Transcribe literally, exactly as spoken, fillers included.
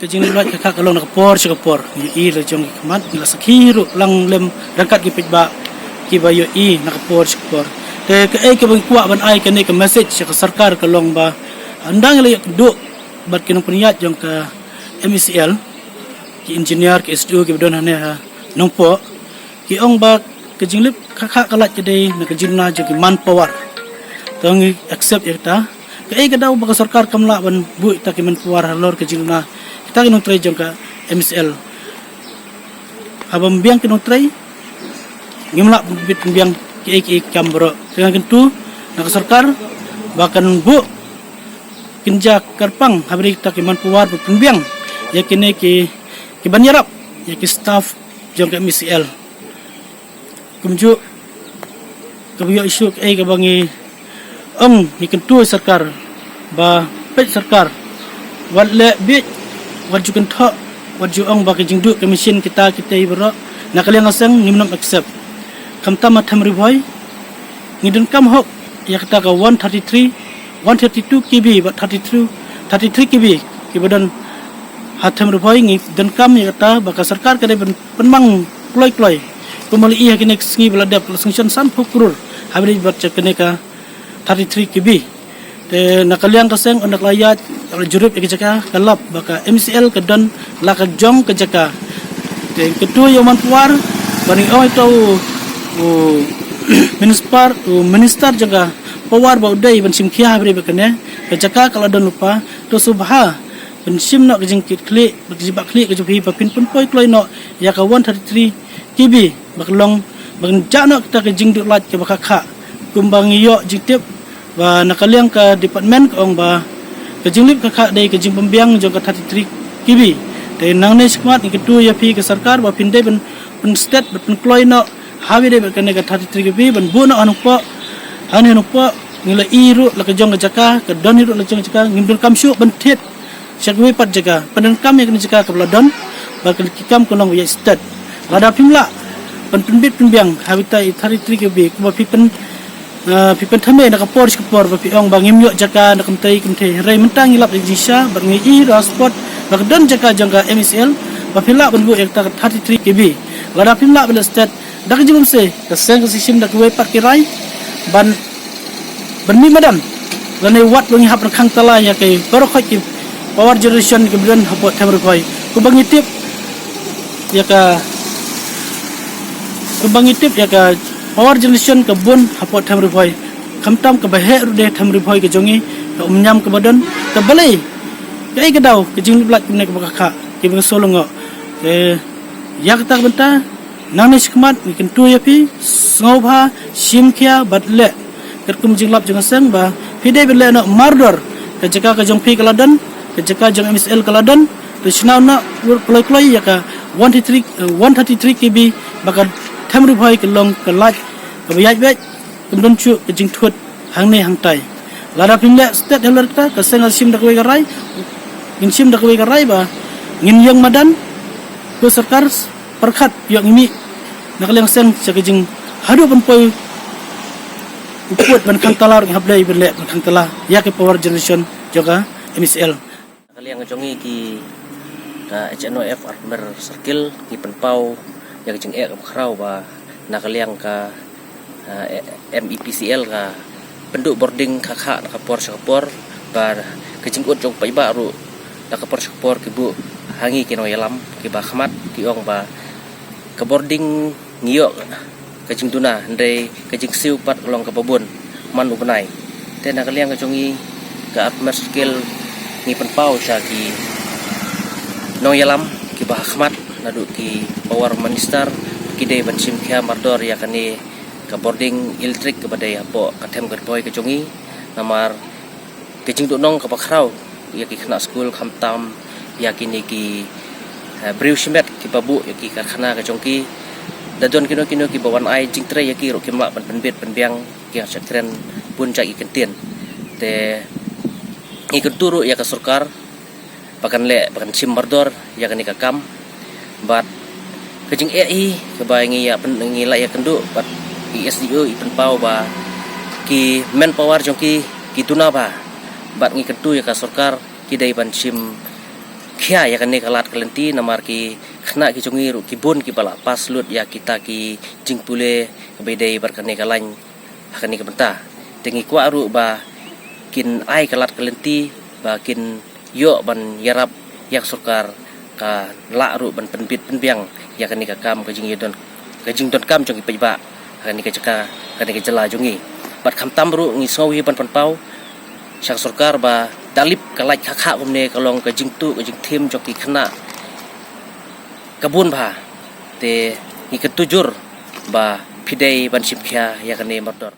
Ka jinglip lait ka khah ka long na ka por sha ka por. Ngi i la jong ki khmat, ngi la sakhi ruh lang lem ryngkat ki paidbah kiba ïohi na ka por sha ka por. Te kaei kaba ngi kwah ban ai kane ka message sha ka sorkar ka long ba, ynda ngi la ïoh kynduh bad ki nongpynïaid jong ka M E C L, ki engineer, ki S D O kiba don hangne ha Nongpoh, ki ong ba ka jinglip ka khah ka lait ka dei na ka jingduna jong ki manpower. To ngi accept ïa kata. Kaei ka daw ba ka sorkar kam lah ban buh ïa kita ki manpower halor ka jingduna kita ki nongtrei jong ka M E C L? Haba ym biang ki nongtrei, ngim lah ban pynbit pynbiang kiei kiei ki kam baroh. Te ngan kyntu na ka sorkar ba kan buh kynja kyrpang haba ïadei kita ki manpower ban pynbiang ïa kine ki, ki ban ïarap ïa ki staff jong ka M E C L. Kumjuh kaba ïoh issue kaei kaba ngi ong, ngi kyntu ïa sorkar ba peit sorkar, wat leh bieit, wat ju kynthoh, wat ju ong ba ka jingduh ka machine kita kita baroh. Na ka liang ka seng ngim nym accept. Khamtam ha Them Ri Bhoi ngi donkam hok ïa kata ka one thirty-three, one thirty-two K V bad thirty-two, thirty-three K V kiba don ha Them Ri Bhoi. Ngi donkam ïa kata ba ka sorkar ka dei ban pynmang kloi kloi. Kumba la i ha kine ki sngi ba la dep, la sanction sanphew klur haba ïadei bad kane ka thirty-three K V. Te na ka liang ka seng, ynda ka la ïaid, ka la jurip ïa ka jaka, ka lap ba ka M E C L ka don la ka jong ka jaka. Te kyntu ïa u manpower, ba ngi ong ïa u, u minister, u minister jong ka power ba u dei ban shim khia haba ïadei bad kane ka jaka, ka la don lypa. To sngewbha ban shim noh ka jingkitkhlieh, ka jingbakla khlieh ka jong phi ba phin pynpoi kloi noh ïa ka one thirty-three K V ba ka long, ba kan jah noh kata ka jingduh lait kaba khah khah. Kumba ngi ïoh jingtip ba na ka liang ka department ka ong ba ka jinglip ka khah dei ka jingbymbiang jong ka thirty-three K V. Te nangne shakhmat ngi kyntu ïa phi ka sorkar ba phin dei ban pynstet, ban pynkloi noh haba ïadei bad kane ka thirty-three K V, ban buh noh ha Nongpoh. Hangne ha Nongpoh ngi la i ruh la ka jong ka jaka, ka don hi ruh la jong ka jaka, ngim donkam shuh ban thied sha kiwei pat jaka. Pyndonkam ïa kane ka jaka kaba la don, ba ki kam ki long ba ïaid stet. Lada phim lah ban pynbit pynbiang haba ïadei thirty-three K V, kumba phi pyn, ah, phi pynthame na ka por sha ka por ba phi ong ba ngim ïoh jaka na kumtei kumtei. Hynrei mynta ngi lap ïa ka jingshisha bad ngi i ruh ha spot ba ka don jaka jong ka M E C L ba phi lah ban buh ïa kata ka thirty-three K V. Lada phim lah ban leh stet, da ka jingbymsih ka seng ka sa shim da kiwei pat ki rai ban, ban mih madan lane wat ba ngin hap ban khang tala ïa ki baroh khoit ki power generation kiba don hapoh Them Ri Bhoi. Kumba ngi tip ïa ka, kumba ngi tip ïa ka power generation ka bun hapoh Them Ri Bhoi. Khamtam kaba heh ruh de Them Ri Bhoi ka jong ngi, ka Umñiam kaba don, ka balei, kaei ka daw ka jinglip lait kumne kaba khah khah, kiba nga sngewlyngngoh. Te ïa kata ka bynta, nangne shakhmat ngi kyntu ïa phi, sngewbha shim khia bad leh katkum jinglap jong ka seng ba phi dei ban leh noh mardor. Ka jaka ka jong phi ka la don, ka jaka jong M E C L ka la don. To shna noh kloi kloi ïa ka one thirty-three, eh, one thirty-three K V ba ka Them Ri Bhoi ka long ka lait kaba ïaid beit, kam don shuh ka jingthut hangne hangtai. Lada phim leh stet halor kata, ka seng ka shim da kawei ka rai, ngin shim da kawei ka rai ba ngin ïeng madan, ko sorkar pyrkhat ïoh ngi mih na ka liang seng sha ka jinghaduh ban poi u pud ban khang tala ruh ngi hap leh ban leh ban khang tala ïa ki power generation jong ka M E C L. Na ka liang jong ngi ki, ka H N O F Arphew Mer Circle ngi pynpaw ïa ka jingeh kaba khraw ba na ka liang ka, ah, M E P C L ka pynduh bording khah khah na ka por sha ka por, ba ka jingud jong paidbah ruh na ka por sha ka por ki buh ha ngi ki nongïalam kiba khmat, ki ong ba ka bording ngi ïoh ka jingduna, hynrei ka jingsiew pat ka long kaba bun man u bnai. Te na ka liang ka jong ngi ka Arphew Mer Circle ngi pynpaw sha ki nongïalam kiba ha khmat naduh ki power minister, ki dei ban shim khia mardor ïa kane ka bording electric kaba dei hapoh ka Them Ri Bhoi ka jong ngi. Namar ka jingduhnong kaba khraw ïa ki khynnah skul, khamtam ïa kine ki, eh, briew shimet kiba buh ïa ki karkhana ka jong ki. Da don kino kino kiba wan ai jingtrei ïa ki ruh kim lah ban pynbit pynbiang, ki ïa shah kren bun jait ki kyntien. Te ngi kyntu ruh ïa ka sorkar ba kan leh, ba kan shim mardor ïa kane ka kam. Bad ka jingeh hi kaba ngi ïa pyn-, ngi la ïa kynduh bad i S D O i pynpaw ba ki manpower jong ki ki duna bha. Bad ngi kyntu ïa ka sorkar ki dei ban shim khia ïa kane ka lad ka lynti, namar ki khynnah ki jong ngi ruh ki bun kiba la pass lut ïa kita ki jingpule kaba ïadei bad kane ka lain ha kane ka bynta. Te ngi kwah ruh ba kin ai ka lad ka lynti ba kin ïoh ban ïarap ïa ka sorkar, ka lah ruh ban pynbit pynbiang ïa kane ka kam, ka jingïadon, ka jingdonkam jong ki paidbah ha kane ka jaka, kane ka jylla jong ngi. Bad khamtam ruh ngi sngew hi ban pynpaw sha ka sorkar ba da lip ka lait kha kha kumne, ka long ka jingtuh, ka jingthim jong ki khynnah ka bun bha. Te ngi kyntu jur ba phi dei ban shim khia ïa kane mardor.